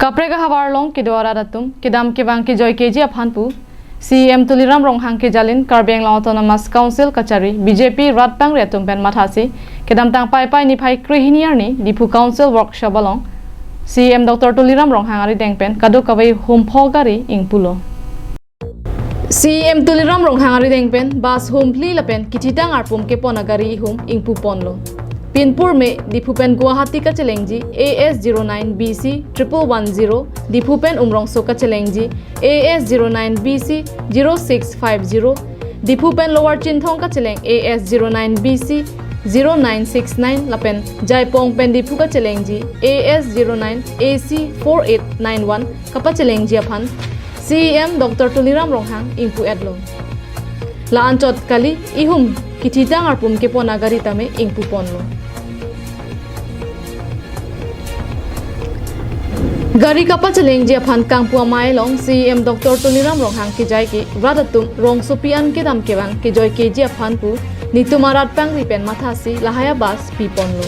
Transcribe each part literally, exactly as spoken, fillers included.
Kaprek ahavar along kedo arat atum kedam kevang kejoi keji aphan pu C E M Tuliram Ronghang kejalin Karbi Anglong Autonomous Council kachari B J P rat pangri atum pen mathasi kedamtang Paipai niphai krehini arni Diphu Council Workshop along C E M Doctor Tuliram Ronghang arideng pen kadokave hum pho gari ingpulo. C E M Tuliram Ronghang arideng pen bus hum phli lapen kithitang arpum kepon agari ihum ingpuponlo. Pinpur me Diphu pen Guwahati kachelengji A S zero nine B C triple one zero, Diphu pen Umrongso kachelengji A S zero nine B C zero six five zero, Diphu pen Lower Chinthong kacheleng A S zero nine B C zero nine six nine lapen Jaipong pen Diphu kachelengji A S zero nine A C four eight nine one kapachelengji aphan C E M Doctor Tuliram Ronghang ingpu-etlo. La-anchot kali, ihum kithitang arpum kepon agari tame ingpuponlo. Gari kapachelengji aphan Kangpu Amei along C E M Doctor Tuliram Ronghang kejai ke rat atum rongsopi an kedam kevang kejoi keji aphan pu netum arat pangri pen mathasi lahai a-bus piponlo.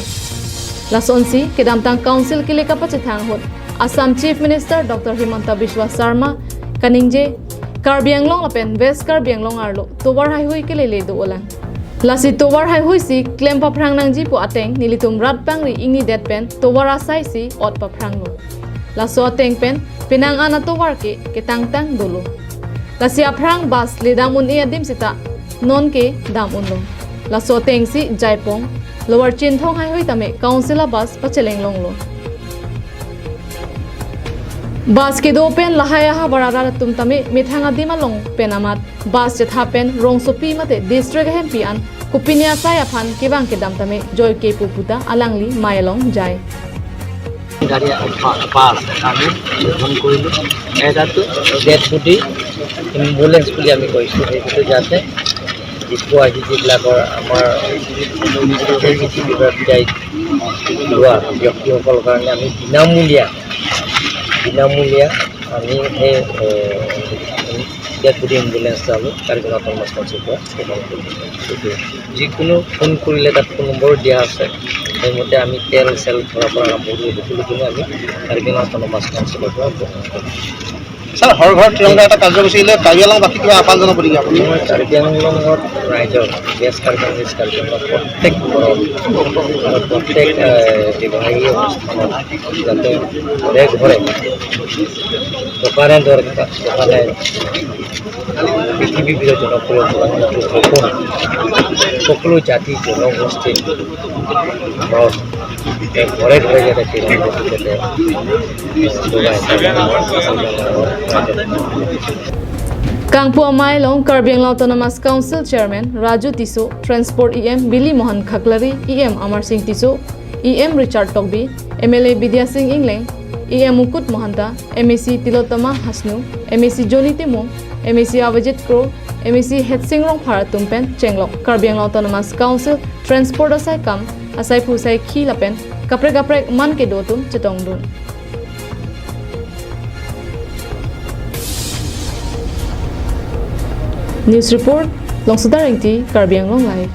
Lasonsi kedamtang Council kele kapachethang ahut Assam Chief Minister Doctor Himanta Biswa Sarma kaningje Karbi Anglong lapen West Karbi Anglong arlo tovar haihui kelele do-olang. Lasi tovar haihui si klem paphrang nangji pu ateng nelitum rat pangri ingnidet pen tovar asai si ot paphranglo. Laso ateng pen penang an atovar ke ketangtang dolo. Lasi aphrang bus le dam un-e adim seta non ke dam unlo. Laso ateng si Jaipong, Lower Chinthong haihui tame Council a-bus pacheleng longlo. Bus kedo pen lahai ahavar arat atum tame methang adim along pen amat bus chetha pen rongsopi mate district ahempi an kopine asai aphan kevang kedam tame joi kepu puta alangli mei along jai. গাড়ী পা- পাছ আমি গ্ৰহণ কৰিলোঁ। এটাতো dead body ambulance বুলি আমি কৈছোঁ, সেইটো যাতে ডিগবৈ আহি যিবিলাকৰ আমাৰ বিদায় লোৱা ব্যক্তিসকলৰ কাৰণে আমি বিনামূলীয়া, বিনামূলীয়া আমি সেই, এ, ডেড বডি এম্বুলেন্সটো আমি কাৰ্বি আংলং অট'নমাছ কাউন্সিলৰ পৰা গ্ৰহণ কৰিলোঁ। এইটোৱে। যিকোনো ফোন কৰিলে তাত ফোন নম্বৰ দিয়া আছে, সেইমতে আমি তেল চেল ভৰাৰ পৰা আৰম্ভ কৰি সকলোখিনি আমি কাৰ্বি আংলং অট'নমাছ কাউন্সিলৰ পৰা গ্ৰহণ কৰিলোঁ। ছাৰ, হৰ ঘৰ তিৰংগা এটা কাৰ্যসূচীলৈ কাৰ্বি আংলংবাসীক কিবা আহ্বান জনাব নেকি আপুনি? মই কাৰ্বি আংলঙত ৰাইজৰ, ৱেষ্ট কাৰ্বি আংলং, ইষ্ট কাৰ্বি আংলং প্ৰত্যেক ঘৰৰ, প্ৰত্যেক, এ, বিবাহী অনুষ্ঠানত যাতে ঘৰে ঘৰে দোকানে দোকানে পৃথিৱীৰ ভিতৰত জনপ্ৰিয় দোকান সপোন, সকলো জাতি জনগোষ্ঠীৰ ঘৰত, ঘৰে ঘৰে যাতে তিৰংগা যাতে Kangpu Amei along Karbi Anglong Autonomous Council Chairman Raju Tisso, Transport E M Bilimohan Khaklari, E M Amarsing Tisso, E M Richard Tokbi, M L A Bidya Sing Engleng, E M Mukut Mahanta, M A C Tilottama Hasnu, M A C Johnny Timung, M A C Avijit Kro, M A C Hetsing Rongphar atum pen chenglok Karbi Anglong Autonomous Council Transport asaikam, asaiphu asaikhi lapen kaprek kaprek man kedo atum chetongdun. News report, Longsodar Engti, Karbi Anglong Live.